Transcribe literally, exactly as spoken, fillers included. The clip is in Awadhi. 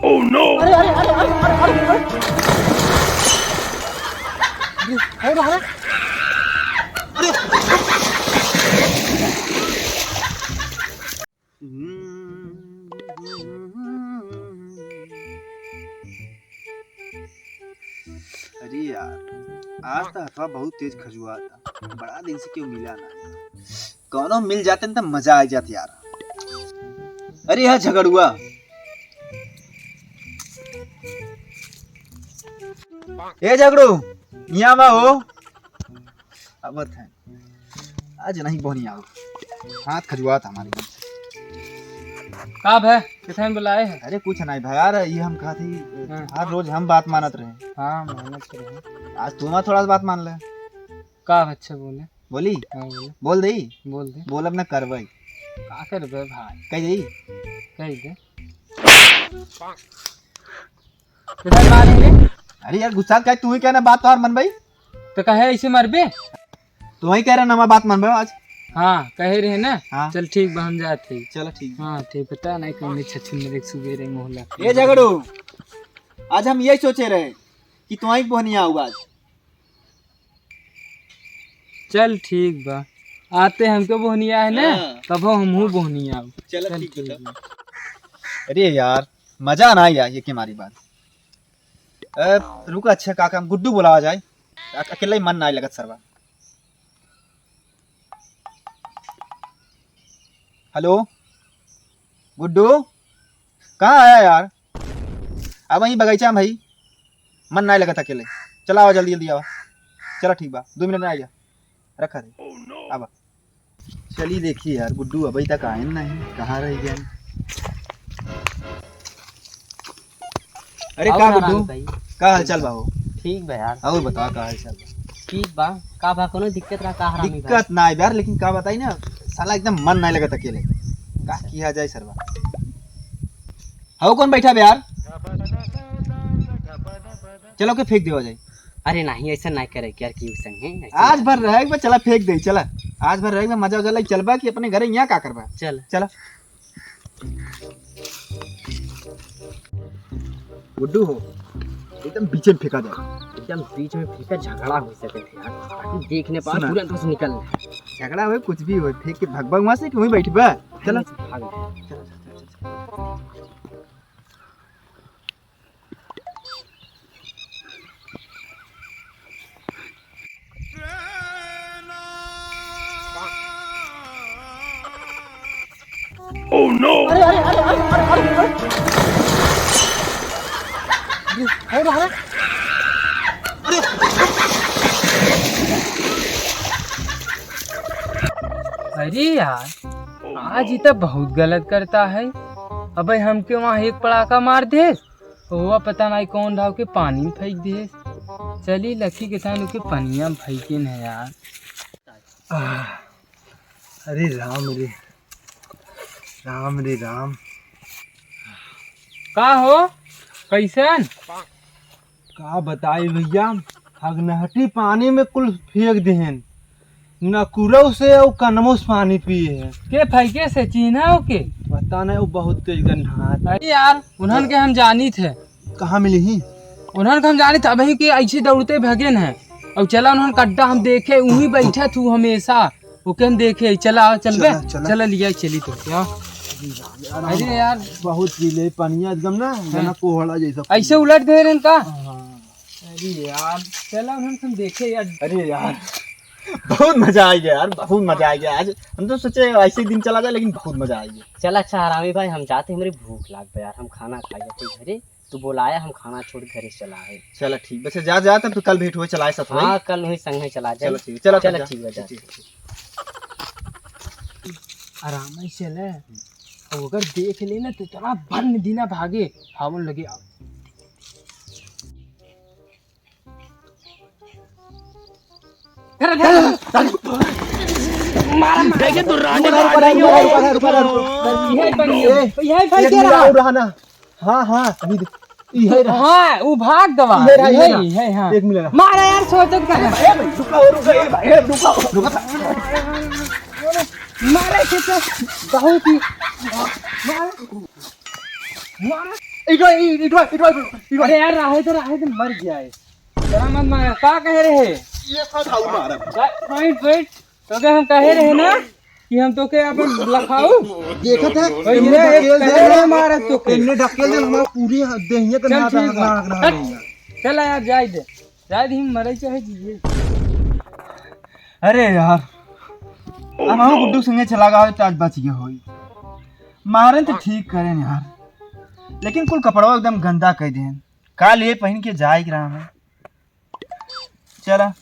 Oh no! अरे, अरे, अरे, अरे, अरे, अरे। अरे, अरे, अरे। अरे यार, आज तो हथवा बहुत तेज खजुआ था, बड़ा दिन से केहू मिला ना। कौनो मिल जाते न तो मजा आ जात यार। अरे यार झगड़ुआ, ए झगड़ू, यहाँ बा हो। अब है, आज नहीं बोहनी आओ, हाथ खजुआत हमारे। का भे, किथे में बुलाए है? अरे कुछ नहीं भाई यार, ये हम कहा थी, हाँ। हर रोज हम बात मानत रहे। हाँ, मानत रहे। आज तुम थोड़ा सा बात मान ले। का अच्छा बोले? बोली? हाँ, बोले। बोल दे। बोल दे। बोल अब ना करवाई। का करबे भाई? कह दे। कह दे। किधर मारेंगे? अरे यार, गुस्सा का, तू ही कहना बात तो और मन भाई। तो कहे ऐसे मरबे? तू ही कह रहा ना, मैं बात मान भाई आज। हाँ, कहे रहे ना। हाँ। चल ठीक बा, हम जात ही। चलो ठीक बा। हाँ, ठीक, पता नहीं कौन छछन में देख सुबह रहे मोहल्ला। ए झगड़ू, आज हम यही सोचे रहे कि तू ही बोहनिया आऊ आज। चल ठीक बा, आते हमके बोहनिया है ना, हाँ। तब हमहू बोहनिया आऊ। चलो चल ठीक ठीक बा। बा। अरे यार, मजा ना आया ये के मारी बात। ए, रुक, अच्छा का काम, गुड्डू बुलावा जाए। अक-, अकेले ही मन ना लगत सरवा। हेलो गुड्डू, कहाँ आया यार? अब वहीं बगीचा में भाई, मन ना लगत अकेले। चला आवा, जल्दी जल्दी आवा। चला ठीक बा, दो मिनट में आ जा, रखा दे। आवा। चली देखी यार, गुड्डू अबई तक आए नहीं, कहाँ रह गए? अरे और का आराम गुड्डू, भाई। का हाल चाल बा हो? ठीक बा यार। और बता का हाल चाल बा? ठीक बा। का बा, कोनो दिक्कत रहा का हरामी बा? दिक्कत ना है यार, लेकिन का बताई ना, साला एकदम मन नहीं लगत अकेले। का किया जाए सरवा? हो कौन बैठा बे यार? चलो के फेंक देवा जाए। अरे नहीं, ऐसा नहीं करे यार, क्यों संग है, ऐसा आज नहीं। भर रहेगा, चला फेंक दे, चला। आज भर रहेगा, मजा उजा लग चलबा कि अपने घरे यहाँ का करबा? चल। चला। गुड्डू हो, एकदम बीच में फेंका जाए। एकदम बीच में फेंका, झगड़ा हो सके थे यार, ताकि देखने पास सुना। तुरंत उसे निकल ले। झगड़ा हो, कुछ भी हो, फेंक के भगवा वहाँ से कि वहीं बैठबा। चला। भाग ले। चला, चला, चला, चला। Oh no! अरे, अरे, अरे। अरे, अरे, अरे। अरे यार, आज ई तो बहुत गलत करता है। अबे हमके वहाँ एक पड़ाका मार दे, ओवा पता नहीं कौन धाव के पानी में फेंक दिए। चली लकी के तान के पनिया में फेंकिन है यार। आह, अरे राम रे, राम रे राम। का हो, कैसन? का बताई भैया, हगनहटी पानी में कुल फेंक देहन। नकुरौ से और कनमो से पानी पिए है। के फेंके से चिन्हा हो के? पता नहीं, वो बहुत तेज गंधात। अरे यार, उन्हन के हम जानी थे। कहाँ मिली ही? उन्हन के हम जानी थे, अबही के ऐसे दौड़ते भगेन है। और चला उन्हन कड्डा हम देखे, वहीं बैठा थू हमेशा। ओके हम देखे, चला, चल बे। चला, चला। चला लिया, चली तो। क्या? अरे यार। बहुत पी ले पनिया एकदम ना, हाँ। जना कोहड़ा जैसा। ऐसे उलट गए रहन का? हाँ। अरे यार, चला हम, हम देखे यार। अरे यार, बहुत मजा आ गया यार, बहुत मजा आ गया आज। हम तो सोचे ऐसे ही दिन चला जाए, लेकिन बहुत मजा आ गया। चल अच्छा हरामी भाई, हम जाते, हमरी भूख लाग बा यार, हम खाना खाई जाते घरे। तू बोलाया, हम खाना छोड़ घरे चला आए। चला ठीक, बस जा, जा, तब तो कल भेंट हुए, चलाए साथ हाँ, भाई। कल वही संग में चला जाए। चलो ठीक, चलो चलो तब जा। ठीक बा, जा। ठीक, ठीक। आराम से चले, और अगर देख लेना तो इतना बन्न दिना भागे, हावन लगे आओ। मारा, मारा। देखे तू रांडे रुका, रुका, रुका, रुका, रुका, रुका। यही बन गया। ए, यही बन एक गया। मिनट और रहा ना। हाँ, हाँ, अभी देख। यही रहा। हाँ, वो भाग गवा। यही रहा, यही यही, रहा। यही, हाँ। एक मिनट रहा। मारा यार, सोचत का है। ए भाई, रुका हो, रुका, ए भाई, ए, रुका हो, रुका। मारे से तो बहुत ही, मारे, मारे। इधर, इधर, इधर, इधर। अरे यार, रहे तो, रहे तो, मर गया है। तेरा मन मार, का कहे रहे? ये का खाऊ मारा? बैठ, बैठ, बैठ। तो क्या हम कहे रहे ना कि हम तो के अपन लखाऊ? देखत है, वही इनने रे, एक ढकेल दे पहले ना। मारा तो के। इनने ढकेल दे, हमारा पूरी देहिया के चल, नाक, ठीक बा। नाक, नाक, हट। नाक। चल यार, जाए दे। जाए दे, हम मरे चाहे जिए। अरे यार, अब हम गुड्डू संगे चला गवा तो आज बच गया होई। मारे तो ठीक करेन यार, लेकिन कुल कपड़वा एकदम गंदा कर देन। काल ये पहन के जाए के रहा है। चला,